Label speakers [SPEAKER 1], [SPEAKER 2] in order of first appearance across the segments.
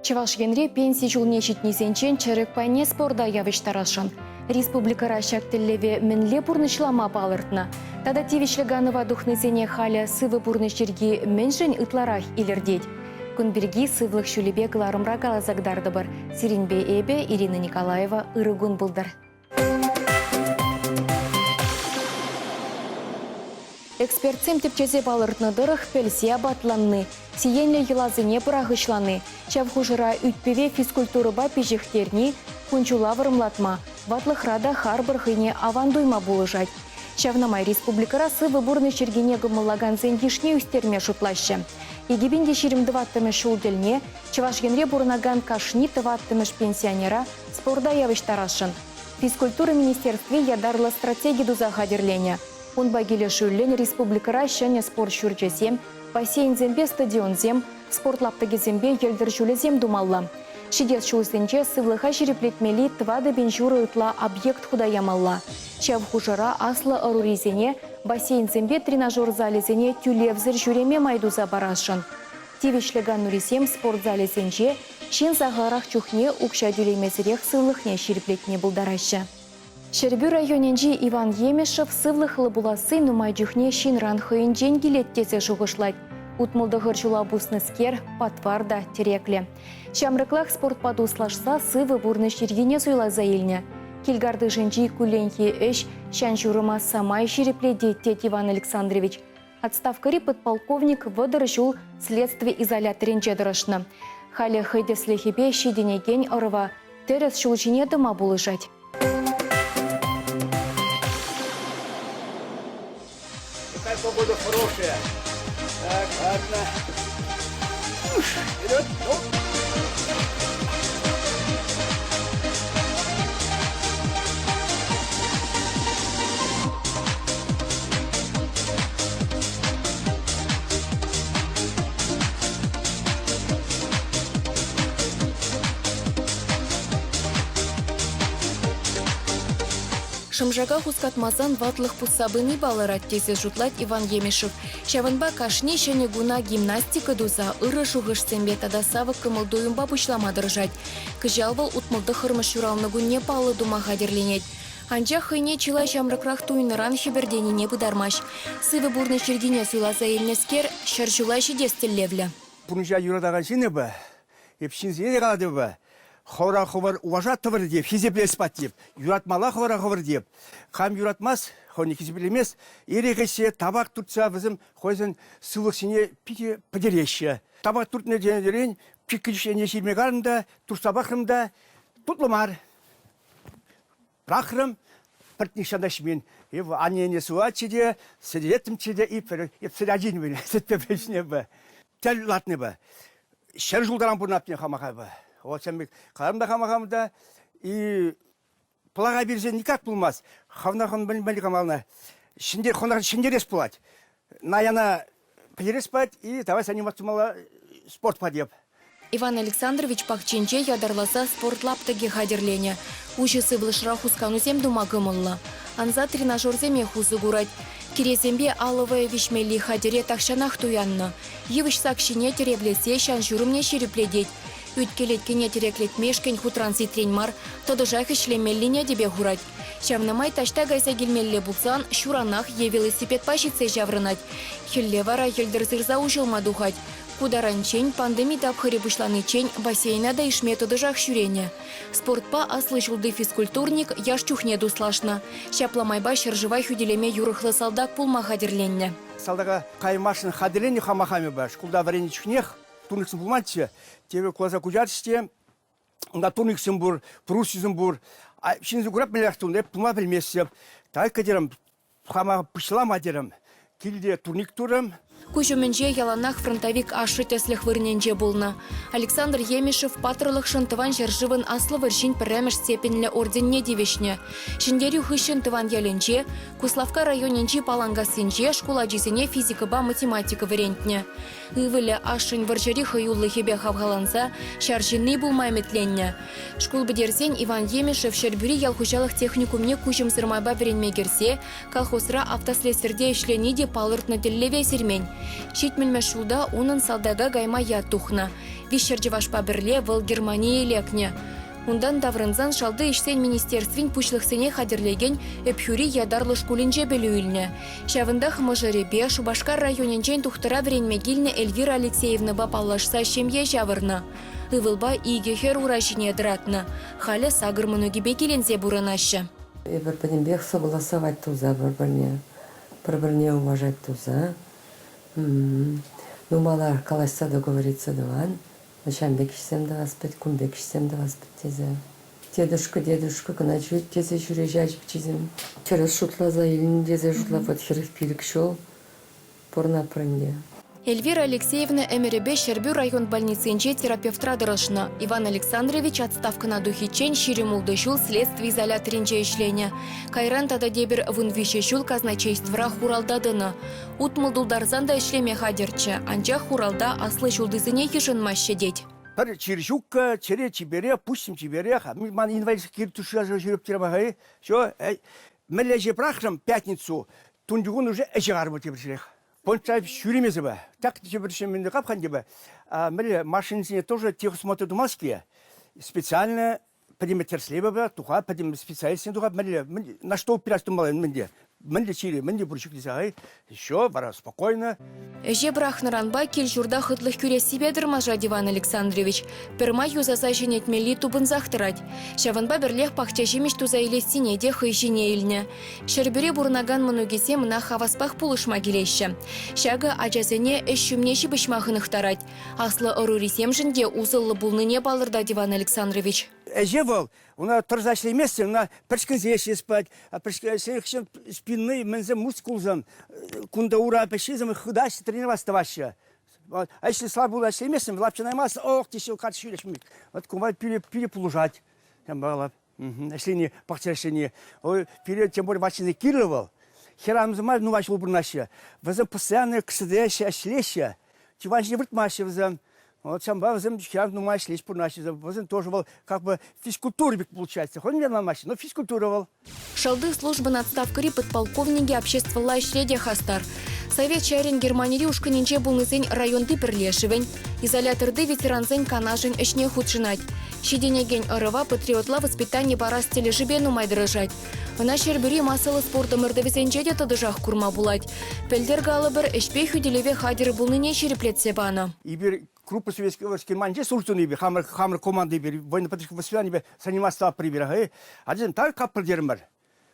[SPEAKER 1] Чӑваш Енре пенси ҫулне ҫитнисенчен чӗрӗк пайне спорта явӑҫтарасшӑн. Республикӑра ҫак тӗллеве мӗнле пурнӑҫлама палӑртнӑ? Тата тивӗҫлӗ канӑва тухнисене халӗ сывӑ пурнӑҫ йӗрки мӗншӗн ытларах илӗртет? Кун пирки сывлӑх ҫулӗпе кӑларӑмра каласа кӑтартӑпӑр. Сирӗнпе эпӗ, Ирина Николаева, ырӑ кун пултӑр. Экспертсем тӗпчесе палӑртнӑ тӑрӑх, пӗлсе апатланни, сиенлӗ йӑласене пӑрахӑҫлани, ҫав хушӑра ӳт-пӗве физкультурӑпа пиҫӗхтерни кун-ҫула вӑрӑмлатма, ватлӑхра та харпӑр хӑйне аван туйма пулӑшать. Ҫавна май республикӑра сывӑ пурнӑҫ йӗркине кӑмӑллакансен йышне ӳстерме шутлаҫҫӗ. 2024 ҫул тӗлне Чӑваш Енре пурӑнакан кашни тӑваттӑмӗш пенсионера спорта явӑҫтарасшӑн. Физкультура министерстви ятарлӑ стратеги туса хатӗрленӗ. Унпа килӗшӳллӗн республикӑра ҫӗнӗ спорт ҫурчӗсем, бассейнсемпе стадионсем, спорт лаптӑкӗсемпе йӗлтӗр ҫулӗсем тумалла. Ҫитес ҫулсенче сывлӑха ҫирӗплетмелли 4,5 ытла объект хута ямалла. Ҫав хушӑра аслӑ ӑрурисене бассейнсемпе тренажер залӗсене тӳлевсӗр ҫӳреме май туса парасшӑн. Тивӗҫлӗ канурисем спорт залӗсенче ҫын сахалрах чухне укҫа тӳлемесӗрех сывлӑхне ҫирӗплетме пултараҫҫӗ. Ҫӗрпӳ районӗнчи Иван Емешев сывлӑхлӑ пуласси нумай чухне ҫынран хӑйӗнчен килет тесе шухӑшлать. 69 ҫула пуснӑскер патвар та тӗреклӗ. Ҫамрӑклах спортпа туслашса сывӑ пурнӑҫ йӗркине суйласа илнӗ. Килкартишӗнчи кулленхи ӗҫ ҫан-ҫурӑма самай ҫирӗплетет, тет Иван Александрович. Отставкӑри подполковник 30 ҫул следстви изоляторӗнче тӑрӑшнӑ. Халӗ хӑй тӗслӗхӗпе ҫитӗнекен ӑрӑва тӗрӗс ҫул ҫине тӑма пулӑшать.
[SPEAKER 2] Какая погода хорошая. Так, ладно. Вперед, ну.
[SPEAKER 1] Шӑмшака хускатмасан ватлӑх пусса пыни палӑрать тесе шутлать Иван Емешев. Ҫавӑнпа кашни ҫӗнӗ куна гимнастика туса ырӑ шухӑшсемпе тата савӑк кӑмӑл-туйӑмпа пуҫлама тӑрӑшать. Кӑҫал вӑл 69-мӗш ҫуралнӑ кунне паллӑ тума хатӗрленет. Анчах хӑйне чылай ҫамрӑкрах туйнӑран хӗпӗртенине пытармасть. Сывӑ пурнӑҫ йӗркине суйласа илнӗскер ҫӗр ҫула ҫитес тӗллевлӗ.
[SPEAKER 2] Пурнӑҫа юратакан ҫын эпӗ. Эп ҫынсене те калатӑп. Хӑвӑра хӑвӑр уважать тӑвӑр теп, хисеплес пат теп, юратмалла хӑвӑра хӑвӑр теп. Кам юратмасть, хӑйне хисеплемест, эрех ӗҫсе, табак туртса вӗсем хӑйсен сывлӑхсене питӗ пӗтереҫҫӗ. Табак туртнӑ тенӗрен чиккӗ ҫиме карӑм та, туртса пӑхрӑм та, тутлӑ мар. Пӑрахрӑм, пӗр нихҫан та ҫимен. Эп аннене сыватчӗ те, сӗтеттӗмччӗ те, эп сӗт ачин вӗт, сӗтпе пӗҫнӗ. Тӗл лартнӑ Ҫӗр ҫултаран пурӑнатне хамаха. Вот ҫав пек каларӑм та хамахам та. И пӑлаха персе никак пулмасть. Хӑвна хӑн мӗн камална. Ҫӗнтер, хӑна ҫӗнтерес пулать. Наяна пӗтерес пулать и давай заниматься спортпа теп.
[SPEAKER 1] Иван Александрович пахчинче ятарласа спорт лаптӑкӗ хатӗрленӗ. Уҫӑ сывлӑшра хусканусем тума кӑмӑллӑ. Ансат тренажерсемех усӑ курать. Киресемпе алӑ вӑйӗ виҫмелли хатӗре тахҫанах туяннӑ. Йывӑҫ сак ҫине тӗревлесе ҫан-ҫурӑмне ҫирӗплетет. Ӳт-кӗлеткене тӗреклетмешкӗн хутран-ситрен мар, тӑтӑшах ӗҫлемеллине тӗпе хурать. Ҫавна май таҫта кайса килмелле пулсан ҫуранах е велосипедпа ҫитсе ҫаврӑнать. Хӗлле вара йӗлтӗр сырса уҫӑлма тухать. Ку таранччен, пандеми тапхӑрӗ пуҫланиччен, бассейна та ишме тӑтӑшах ҫӳренӗ. Спортпа аслӑ ҫулти физкультурник яш чухне туслашнӑ. Ҫапла майпа ҫӗршыва хӳтӗлеме юрӑхлӑ салтак пулма хатӗрленнӗ.
[SPEAKER 2] Салтака каймашӑн хатӗрленнӗ хама хамӗпе. Шкулта вӗреннӗ чухнех турниксем пулманччӗ. Тепӗр класа куҫарчӗҫ те унта турниксем пур, брусьясем пур. Ҫынсем курап мӗнлех тунӑ, эп тума пӗлместӗп. Тайка терӗм, Хама пуҫлама терӗм. Килте турник турӑм.
[SPEAKER 1] Куҫ умӗнче яланах фронтовик ашшӗ тӗслӗх вырӑнӗнче пулнӑ. Александр Емешев паттӑрлӑхшӑн Тӑван ҫӗршывӑн Аслӑ вӑрҫин пӗрремӗш степеньлӗ орденне тивӗҫнӗ. Ҫӗнтерӳ хыҫҫӑн тӑван ялӗнче, Куславкка районӗнчи Паланкассинче шкул ачисене физикӑпа математика вӗрентнӗ. Ывӑлӗ ашшӗн вӑрҫӑри хӑюллӑхӗпе хавхаланса ҫар ҫынни пулма ӗмӗтленнӗ. Шкул пӗтерсен Иван Емешев Ҫӗрпӳри ял хуҫалӑх техникумне куҫӑмсӑр майпа вӗренме кӗрсе колхозра автослесарьте ӗҫлени те палӑртнӑ тӗллеве сирмен. Ҫитмӗлмӗш ҫулта унӑн салтака кайма ят тухнӑ. Виҫҫӗр чӑвашпа пӗрле вӑл Германие лекнӗ. Унтан таврӑнсан Шалти ӗҫсен министерствин пуҫлӑхсене хатӗрлекен Ӗпхӳри ятарлӑ шкулӗнче пӗлӳ илнӗ. Ҫавӑнтах мӑшӑрӗпе Шупашкар районӗнчен тухтӑра вӗренме килнӗ Эльвира Алексеевнӑпа паллашса ҫемье ҫавӑрнӑ. Ывӑлпа икӗ хӗр ура ҫине тӑратнӑ. Халӗ сакӑр мӑнукӗпе киленсе пурӑнаҫҫӗ.
[SPEAKER 3] Эпир пӗтӗмпех согласовать туса пӗр-пӗрне, пӗр-пӗрне уважать туса, ну, маларах калаҫса договориться тӑван. Ҫавӑн пек ӗҫсем тӑвас пӗт, кун пек ӗҫсем тӑвас пӗт тесе. Дедушка, дедушка кӑна тесе ҫӳреҫҫӗ ачи-пӑчисем. Тӗрӗс шутласа илнӗ тесе шутлап вӑт 45 ҫул пурӑнатпӑр ӗнтӗ.
[SPEAKER 1] Эльвира Алексеевна ӗмӗрӗпе Ҫӗрпӳ район больницинче терапевтра тӑрӑшнӑ. Иван Александрович отставкӑна тухиччен 26 ҫул следстви изоляторӗнче ӗҫленӗ. Кайран тата тепӗр 13 ҫул казначействӑра хуралта тӑнӑ. 60 тултарсан та ӗҫлеме хатӗрччӗ, анчах хуралта аслӑ ҫултисене йышӑнмаҫҫӗ тет.
[SPEAKER 2] Пӗр чир ҫуккӑ, чӗре чиперех, пуҫсем чиперех. Ман инвалид киртушра ҫӳреп терӗм-ха. Все, мӗнле ӗҫе пӑрахрӑм пятницу, тунтикун уже ӗҫе кармӑ тепӗр Понча ҫӳремесӗ Так тепӗр мӗнле капхан тепӗ. Мӗнле машинсене тоже техосмотр тумасть-ке. Специально пӗтӗм тӗрӗслевӗпе туха, пӗтӗм специалистсене туха, мӗнле, на что упирать тумалла, мӗнле, мӗнле чирӗ, мӗнле пур ҫук тесе, ай, еще вара спокойно.
[SPEAKER 1] Ӗҫе пӑрахнӑранпа кил-ҫурта хӑтлӑх кӳрессипе тӑрмашать Иван Александрович. Пӗрмай юсаса ҫӗнетмелли тупӑнсах тӑрать. Ҫавӑнпа пӗрлех пахча ҫимӗҫ туса илессине те хӑй ҫине илнӗ. Ҫӗрпӳре пурӑнакан мӑнукӗсем ӑна хаваспах пулӑшма килеҫҫӗ. Ҫакӑ ачасене ӗҫ ҫумне ҫыпӑҫма хӑнӑхтарать. Аслӑ ӑрурисемшӗн те усӑллӑ пулнине палӑртать Иван Александрович.
[SPEAKER 2] Ӗҫе вӑл уна тӑрса ӗҫлейместӗн, ӑна пӗрчкӗнсе ӗҫлес пулать. Пӗрчкӗнсе спинный мӗнсем мускулсем, кунта ура пӗҫҫисем хытаҫҫӗ, тренироваться тӑваҫҫӗ. А если слабо пулать ӗҫлейместӗн, лапчӑнаймасть, ох, теҫҫӗ, кат ҫӳлеш. Вот кума пире, пире пулӑшать. Ӗҫлени, пахча ӗҫлени. Пире тем более ватҫине кирлӗ вӑл. Хӗрарӑмсем мар нумай ҫул пурӑнаҫҫӗ. Вӗсем постоянно кӗсӗтеҫҫӗ, ӗҫлеҫҫӗ. Чӑваш ҫине выртмаҫҫӗ вӗсем. Вот ҫавӑнпа вӗсем хӗрарӑм нумай ӗҫлеҫ пурӑнаҫҫӗ. Вӗсем тоже вӑл как бы физкультура пек получается. Хоть не ӑнланмаҫҫӗ, но физкультура вӑл.
[SPEAKER 1] Шалти службӑн отставкӑри подполковникӗ обществӑлла ӗҫре те хастар. Совет ҫарӗн Германири ушкӑнӗнче пулнисен районти пӗрлешӗвӗн, изоляторти ветерансен канашӗн ӗҫне хутшӑнать. Ҫитӗнекен ӑрӑва патриотла воспитани парас тӗлӗшӗпе нумай тӑрӑшать. Ӑна Ҫӗрпӳри массӑллӑ спорт ӑмӑртӑвӗсенче те тӑтӑшах курма пулать. Пӗлтӗр, калӑпӑр, ӗҫпе хӳтӗлеве хатӗр пулнине ҫирӗплетсе панӑ.
[SPEAKER 2] Эпир группа советский манче службӑн хамӑр хамӑр команда эпир военно-патриотическое воспитаниепе заниматься тӑватпӑр эпир. Ачасем так каппӑр терӗмӗр.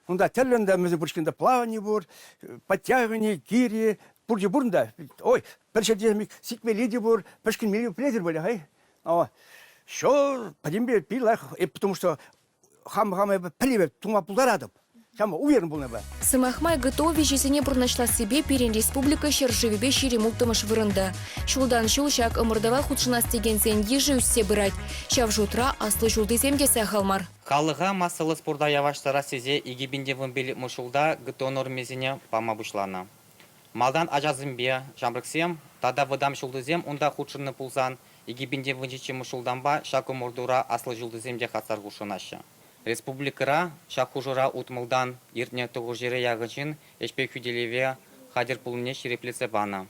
[SPEAKER 2] Унта тӗрлӗ ӗнтӗ мӗнсӗр пур плавани пур, подтягивани, гири, пурте пур унта. Ой, пӗр ҫӗрте сикмелли те пур, пӗшкӗнмелли пӗлетӗр пулӗ, хай. Все, пӗтӗмпе пит лайӑх, потому что хам хам эпӗ пӗлӗве тума пултаратӑп. Ҫавӑнпа уверен пулнӑ эпӗ.
[SPEAKER 1] Сӑмах май, ГТО виҫисене пурнӑҫлассипе пирӗн республика ҫӗршывӗпе 26-мӗш вырӑнта. Ҫултан ҫул ҫак ӑмӑртӑва хутшӑнас текенсен йышӗ ӳссе пырать. Ҫав шутра аслӑ ҫултисем те сахал мар.
[SPEAKER 4] Халӑха массӑллӑ спорта явӑҫтарас тесе 2015 ҫулта ГТО нормисене пама пуҫланӑ. Малтан ачасемпе ҫамрӑксем тата вӑтам ҫултисем унта хутшӑннӑ пулсан 2017 ҫултанпа ҫак ӑмӑртура аслӑ ҫултисем те хастар хутшӑнаҫҫӗ. Республикӑра ҫак хушӑра утмӑлтан иртнӗ тӑхӑрҫӗре яхӑн ҫын ӗҫпе хӳтӗлеве хатӗр пулнине ҫирӗплетсе панӑ.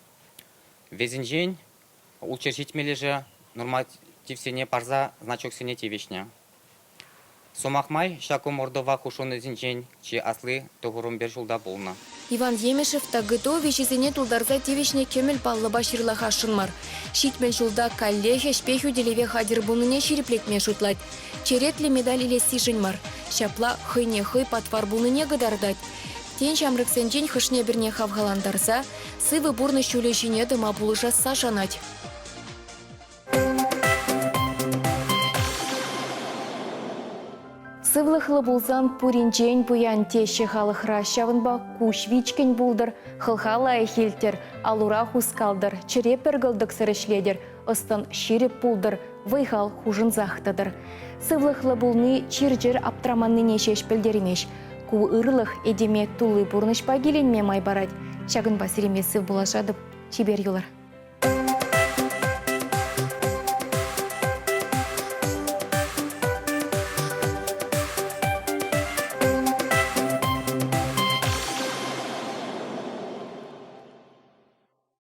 [SPEAKER 4] Вӗсенчен ултҫӗр ҫитмӗлӗшӗ нормативсене парса значоксене тивӗҫнӗ. Сӑмах май, ҫак ӑмӑртӑва хутшӑннисенчен чи асли тӑхӑрӑн пӗр ҫулта пулнӑ.
[SPEAKER 1] Иван Емешев та ГТО виҫисене тултарса тивӗҫнӗ кӗмӗл паллӑпа ҫырлахасшӑн мар. 70 ҫулта каллех ӗҫпе хӳтӗлеве хатӗр пулнине ҫирӗплетме шутлать. Черетлӗ медаль илессишӗн мар, ҫапла хӑйне хӑй патвар пулнине кӑтартать. Тен, ҫамрӑксенчен хӑшне-пӗрне хавхалантарса сывӑ пурнӑҫ ҫулӗ ҫине тӑма пулӑшасса шанать. Сывлӑхлӑ пулсан пуринчен пуян теҫҫӗ халӑхра. Ҫавӑнпа куҫ вичкӗн пултӑр, хӑлха лайӑх илттӗр, ал-ура хускалтӑр, чӗре пӗр кӑлтӑксӑр ӗҫлетӗр, ӑс-тӑн ҫирӗп пултӑр, вӑй-хал хушӑнсах тӑтӑр. Сывлӑхлӑ пулни чир-чӗр аптраманнине ҫеҫ пӗлтермест. Ку ырлӑх этеме тулли пурнӑҫпа киленме май парать. Ҫакӑнпа сире сыв пулашатӑп. Чипер юлӑр.